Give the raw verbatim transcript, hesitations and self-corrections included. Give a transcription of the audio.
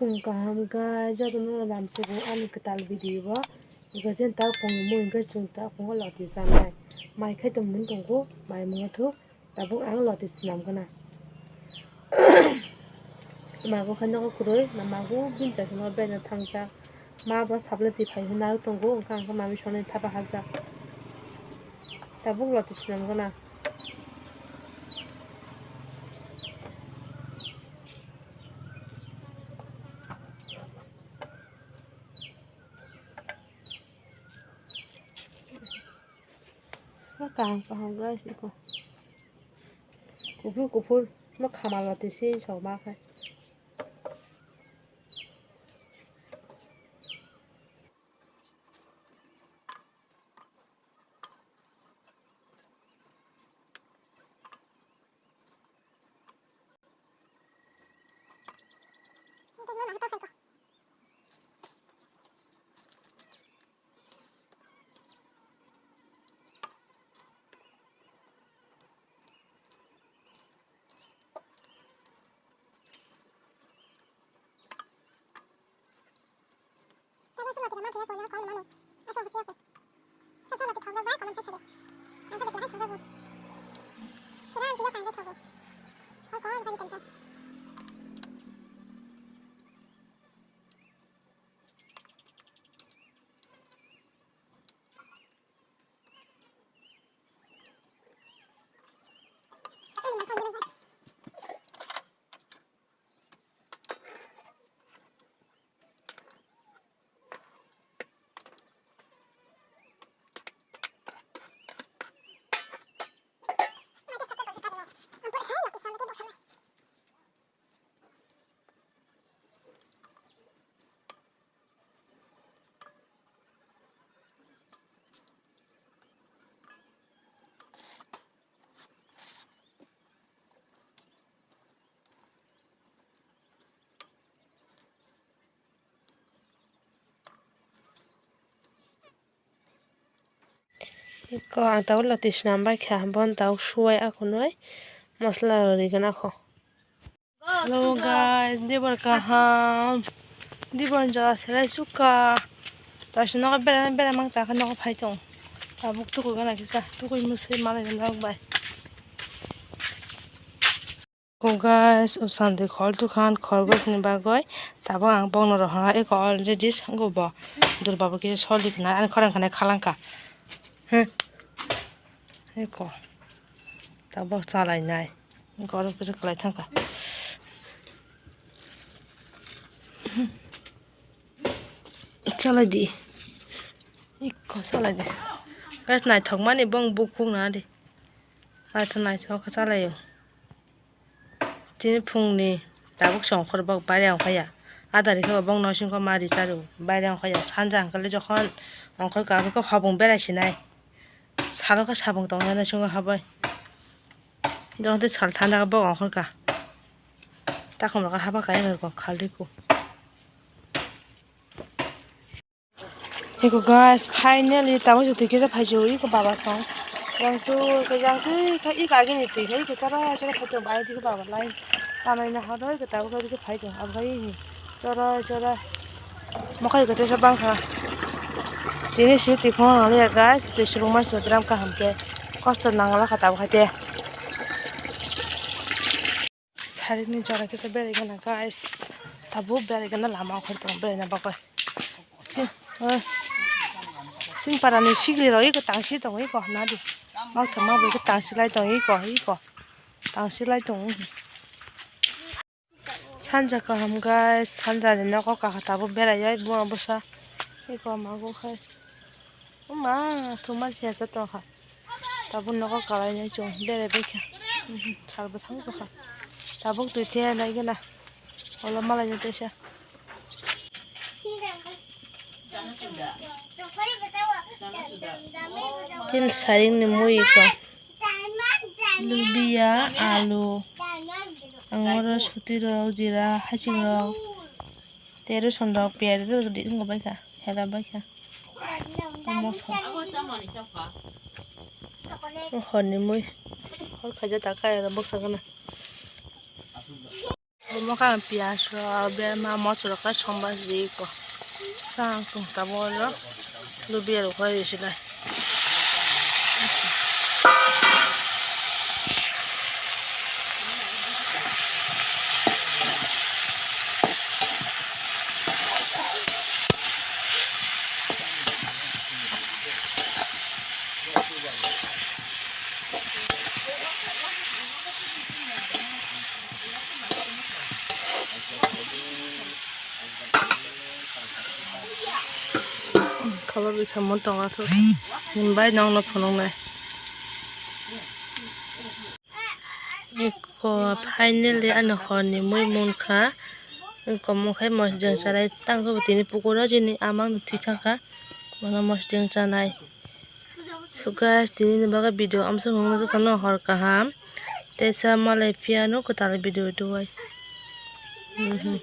Chwng kaham khe jotono lamsukgo ani kwtal video bo. Ego jen ta phungo mui hwnkhe chwng ta phungo loti chanai. Mai khai tongmani tongo, mai mungya thuk. Tabuk ang loti swnam gana. Mago khe nogo kwrwi, mago bini tai phano bena thangkha. Ma bo sabla twi phai hwnwi narwk tongo, wngkha ang khe mami sonai thapa hapjak. Tabuk loti swnam gana. Ma kaham kaham guys, iko. Kuphur kuphur, ma khamal loti se sok ma khai. Iko ang tabuk loti swnam bai kha, bon tabuk suwai akhunwi masla rw rigwna kho. Hello guys, dibor kaham, dibor jora selai sukha. Taisa nogo bera bera mang ta khe nogo phai tong. Tabuk tukui gana kisa, tukui musui malai gana rok bai. Ko guys, o sandi khol tukhan khorgos ni bagwi tabuk ang bongno rohorna eko already sango bo. Dur babo kisa soli khna ani khorang khna khalangkha. He. Eko. Tabuk chalai nai. Eko oro kisa khlai thangkha. Chalai di. Eko chalai di. Guys, naithok mani bong bukhuk na di. Naithok naithok khe chalaio. Tini phungni tabuk se ongkhor bok baire ongkhorya. Adari khe bo bok nosingkho ma ri charu baire ongkhorya. Sanja hwnkhe jokhon ongkhorkha aboni khe hobong berai sinai. Salo khe sabong tongnai nosingo habwi. Jokhon tei sal thanda khe bok ongkhorkha. Takhum rok khe haba kaiya kho khaldi kho. Eko guys, finally tabuk se twi kisa phaisu eko baba song. Yang twi khe yang twi khe eko agini twi khe eko chara chara photo bai twi khe baba lai. Tanai na hado eko tabuk khe phai tong abo khe chara chara. Mokhai khe tesa bangkha. Tini si twi khong nang liya guys, twi subung mai su dram kaham khe kosto nang la kha tabuk khe te. Sarik ni jora kisa berai gana guys. Tabuk berai gana lama okhor tongo berai na bagwi. Si, oi. Sing para ni sigri rok iko tangsi tongo iko nadi. Mak tama bo iko tangsi lai tongo iko iko. Tangsi lai tongo. Sanja kaham guys, sanja ni nogo kaha tabuk berai ai buma bwsa. Iko mago khai. Uma, thuma siya sa tongkha. Tabuk nogo kalainai chwng berai baikha. Mhm, salbo thang tongkha. Tabuk twi the nai gana. Olo malainai teisa. Tin saring ni mui ko. Lubiya, alu, angoro, suti rok, jira, hasing rok. Te rosonrok piyaj rok di wngkha baikha, hela baikha. Omo sa. O horni mui. Hor khaijak ta kaya bwsa gana. Omo khe ang piyaj rok, berma, moso rok khe sombai riko. Sa ang tong tabuk oro lubi rok khe risi lai. Khabar bai khamung tongo thok. Himbai nongno phunuknai. Eko finally ani horni mui munkha. Eko mungkhai mosjeng chanai tangkhe bo tini pukura jini amang thwi thangkha. Bono mosjeng chanai. So guys, tini ni bagwi video amsong nukna jotono hor kaham. Teisa malai phiya no kwtal video duwai. Mhm.